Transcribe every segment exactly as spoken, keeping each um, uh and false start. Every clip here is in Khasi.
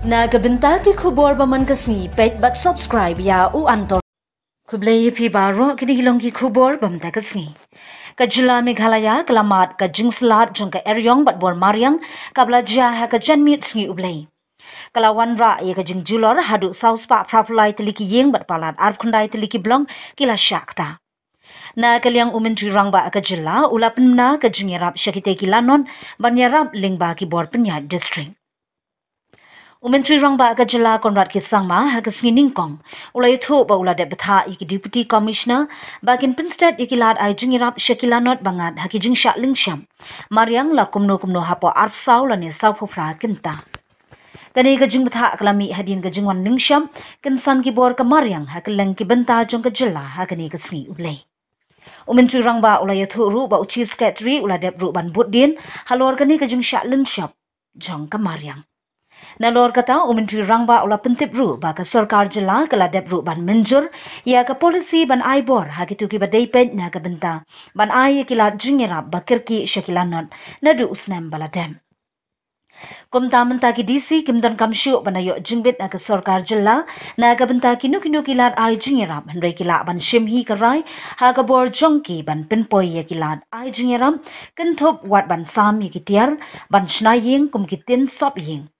Na ka bynta ki khubor ba man ka sngi, peit bad subscribe ïa u Antor. Khublei ïa phi baroh, kine ki long ki khubor ba man ka sngi. Ka jylla Meghalaya ka la mad ka jingslad jong ka eriong bad bor mariang kaba la jia ha ka janmiet sngi U Blei. Ka la wanrah ïa ka jingjulor haduh saw spah phra phew lai tylli ki ïing bad palat arphew khyndai tylli ki blong ki la shah ktah. Na ka liang u Myntri Rangbah ka jylla u la pynbna ka jingïarap sha kitei ki lanot ban ïarap lyngba ki bor pynïaid district. U Myntri Rangbah ka jylla Conrad K Sangma ha ka sngi nyngkong u la ïathuh ba u la dep bthah ïa ki Deputy Commissioner ba kin pynstet ïa ki lad ai jingïarap sha ki lanot ba ngat ha ki jingshah lyngshop mariang la kumno kumno hapoh arphew saw lane saw phew phra kynta. Kane ka jingbthah ka la mih hadien ka jingwan lyngshop kynsan ki bor ka mariang ha kylleng ki bynta jong ka jylla ha kane ka sngi U Blei. U Myntri Rangbah u la ïathuh ruh ba u Chief Secretary u la dep ruh ban bud dien halor kane ka jingshah lyngshop jong ka mariang. Nalor kata, u Myntri Rangbah u la pyntip ruh ba ka sorkar jylla ka la dep ruh ban mynjur ïa ka policy ban ai bor ha kito kiba dei peit na ka bynta ban ai ïa ki lad jingïarap ba kyrkieh sha ki lanot naduh u snem ba la dep. Kumta mynta ki D C kim donkam shuh ban ïoh jingbit na ka sorkar jylla na ka bynta kino kino ki lad ai jingïarap, hynrei ki lah ban shim hi ka rai ha ka bor jong ki ban pynpoi ïa ki lad ai jingïarap, kynthup wat ban sam ïa ki tiar ban shna ïing kum ki tin sop ïing.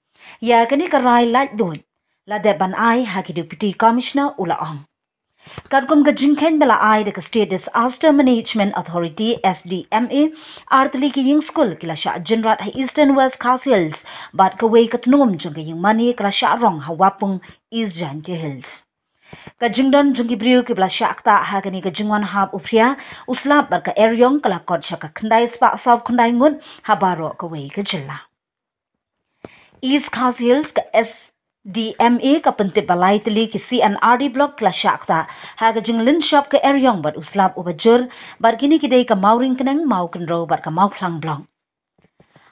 Ïa kane ka rai laitluid la dep ban ai ha ki Deputy Commissioner, u la ong. Katkum ka jingkheiñ ba la ai da ka State Disaster Management Authority, S D M A, artylli ki ïing skul ki la shah jynrat ha Eastern West Khasi Hills bad kawei ka tnum jong ka ïing mane ka la shah rong ha Wapung, East Jaintia Hills. Ka jingdon jong ki briew kiba la shah ktah ha kane ka jingwan hap u phria u slap bad ka eriong ka la kot sha ka khyndai spah saw khyndai ngut ha baroh kawei ka jylla. East Khasi Hills, ka S D M A ka pyntip ba lai tylli ki C and R D block ki la shah ktah ha ka jinglynshop ka eriong bad u slap uba jur, bad kine ki dei ka Mawryngkneng, Mawkynrew bad ka Mawphlang block.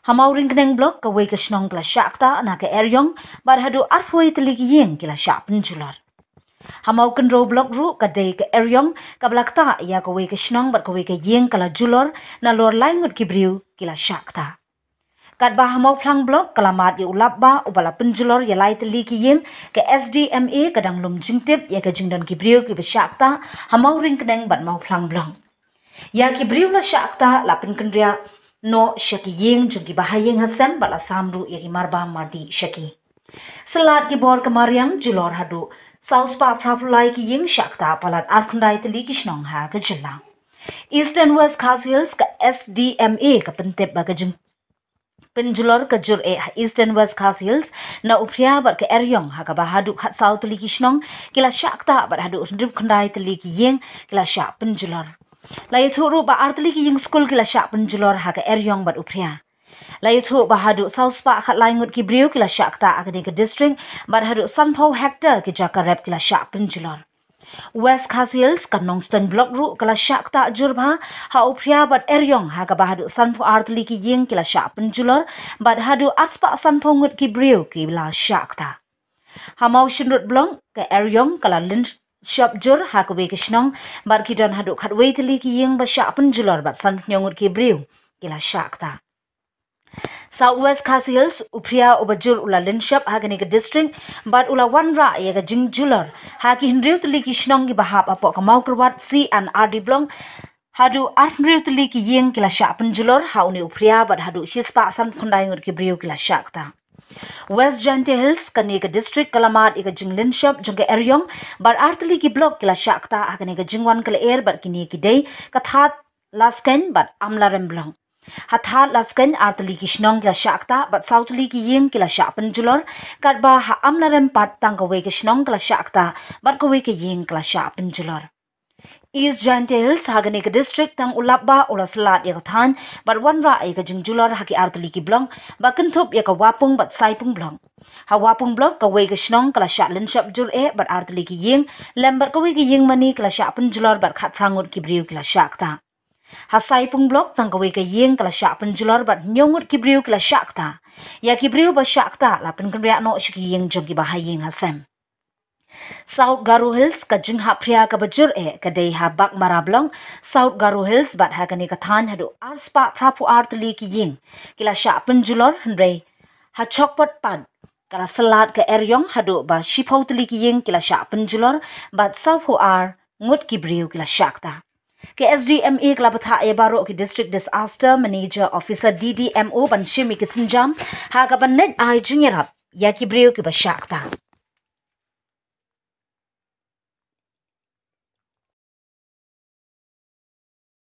Ha Mawryngkneng block kawei ka shnong ka la shah ktah na ka eriong bad haduh arphew tylli ki ïing ki la shah pynjulor. Ha Mawkynrew block ruh ka dei ka eriong kaba la ktah ïa kawei ka shnong bad kawei ka ïing ka la julor, nalor lai ngut ki briew ki la shah ktah. Katba ha Mawphlang block ka la mad ïa u lap ba uba la pynjulor ïa lai tylli ki ïing, ka S D M A ka dang lum jingtip ïa ka jingdon ki briew kiba shah ktah ha Mawryngkneng bad Mawphlang block. Ïa ki briew la shah ktah la pynkynriah noh sha ki ïing jong kiba ha ïing ha sem bad la sam ruh ïa ki marbam mardih sha ki. Slad ki bor ka mariang, julor haduh saw spah phra phew lai ki ïing, shah ktah palat arphew khyndai tylli ki shnong ha ka jylla. Eastern West Khasi Hills, ka S D M A ka pyntip ba ka jing pynjulor ka jur eh ha Eastern West Khasi Hills na u phria bad ka eriong, ha kaba haduh khatsaw tylli ki shnong ki la shah ktah bad haduh hynriew khyndai tylli ki ïing ki la shah pynjulor. La ïathuh ruh ba artylli ki ïing skul ki la shah pynjulor ha ka eriong bad u phria. La ïathuh ba haduh saw spah khatlai ngut ki briew ki la shah ktah ha kane ka district bad haduh sanphew hektar ki jaka rep ki la shah pynjulor. West Khasi Hills, ka Nongstoiñ block ruh ka la shah ktah jur bha ha u phria bad eriong, ha kaba haduh sanphew artylli ki ïing ki la shah pynjulor bad haduh arspah sanphew ngut ki briew ki la shah ktah. Ha Mawshynrut block ka eriong ka la lynshop jur ha kawei ka shnong bad ki don haduh khatwei tylli ki ïing ba shah pynjulor bad sanphew ngut ki briew ki la shah ktah. South West Khasi Hills, u phria uba jur u la lynshop ha kane ka district bad u la wanrah ïa ka jingjulor ha ki hynriew tylli ki shnong kiba hap hapoh ka Mawkyrwat C and R D block. Haduh arphew tylli ki ïing ki la shah pynjulor ha une u phria bad haduh shispah sanphew khyndai ngut ki briew ki la shah ktah. West Jaintia Hills, kane ka district ka la mad ïa ka jinglynshop jong ka eriong bad artylli ki block ki la shah ktah ha kane ka jingwan ka lyer bad kine ki dei ka Thad, Laskeiñ bad Amlarem block. Ha Thad, Laskeiñ artylli ki shnong ki la shah ktah bad saw tylli ki ïing ki la shah pynjulor, katba ha Amlarem pat tang kawei ka shnong ka la shah ktah bad kawei ka ïing ka la shah pynjulor. East Jaintia Hills, ha kane ka district tang u lap ba u la slad ïa ka thaiñ bad wanrah ïa ka jingjulor ha ki artylli ki block ba kynthup ïa ka Wapung bad Saipung block. Ha Wapung block kawei ka shnong ka la shah lynshop jur eh bad artylli ki ïing, lem bad kawei ka ïing mane ka la shah pynjulor bad khatphra ngut ki briew ki la shah ktah. Ha Saipung block tang kawei ka ïing ka la shah pynjulor bad hynñiew ngut ki briew ki la shah ktah. Ïa ki briew ba shah ktah la pynkynriah noh sha ki ïing jong kiba ha ïing ha sem. South Garo Hills, ka jinghap phria kaba jur eh ka dei ha Baghmara block, South Garo Hills, bad ha kane ka thaiñ haduh arspah phra phew artylli ki ïing ki la shah pynjulor, hynrei ha Chokpot pat ka la syllat ka eriong haduh ba shiphew tylli ki ïing ki la shah pynjulor bad sawphew ar ngut ki briew ki la shah ktah. Ka S D M A ka la bthah ïa baroh ki District Disaster Manager Officer, D D M O, ban shim ïa ki sienjam ha kaba leit ai jingïarap ïa ki briew kiba shah ktah.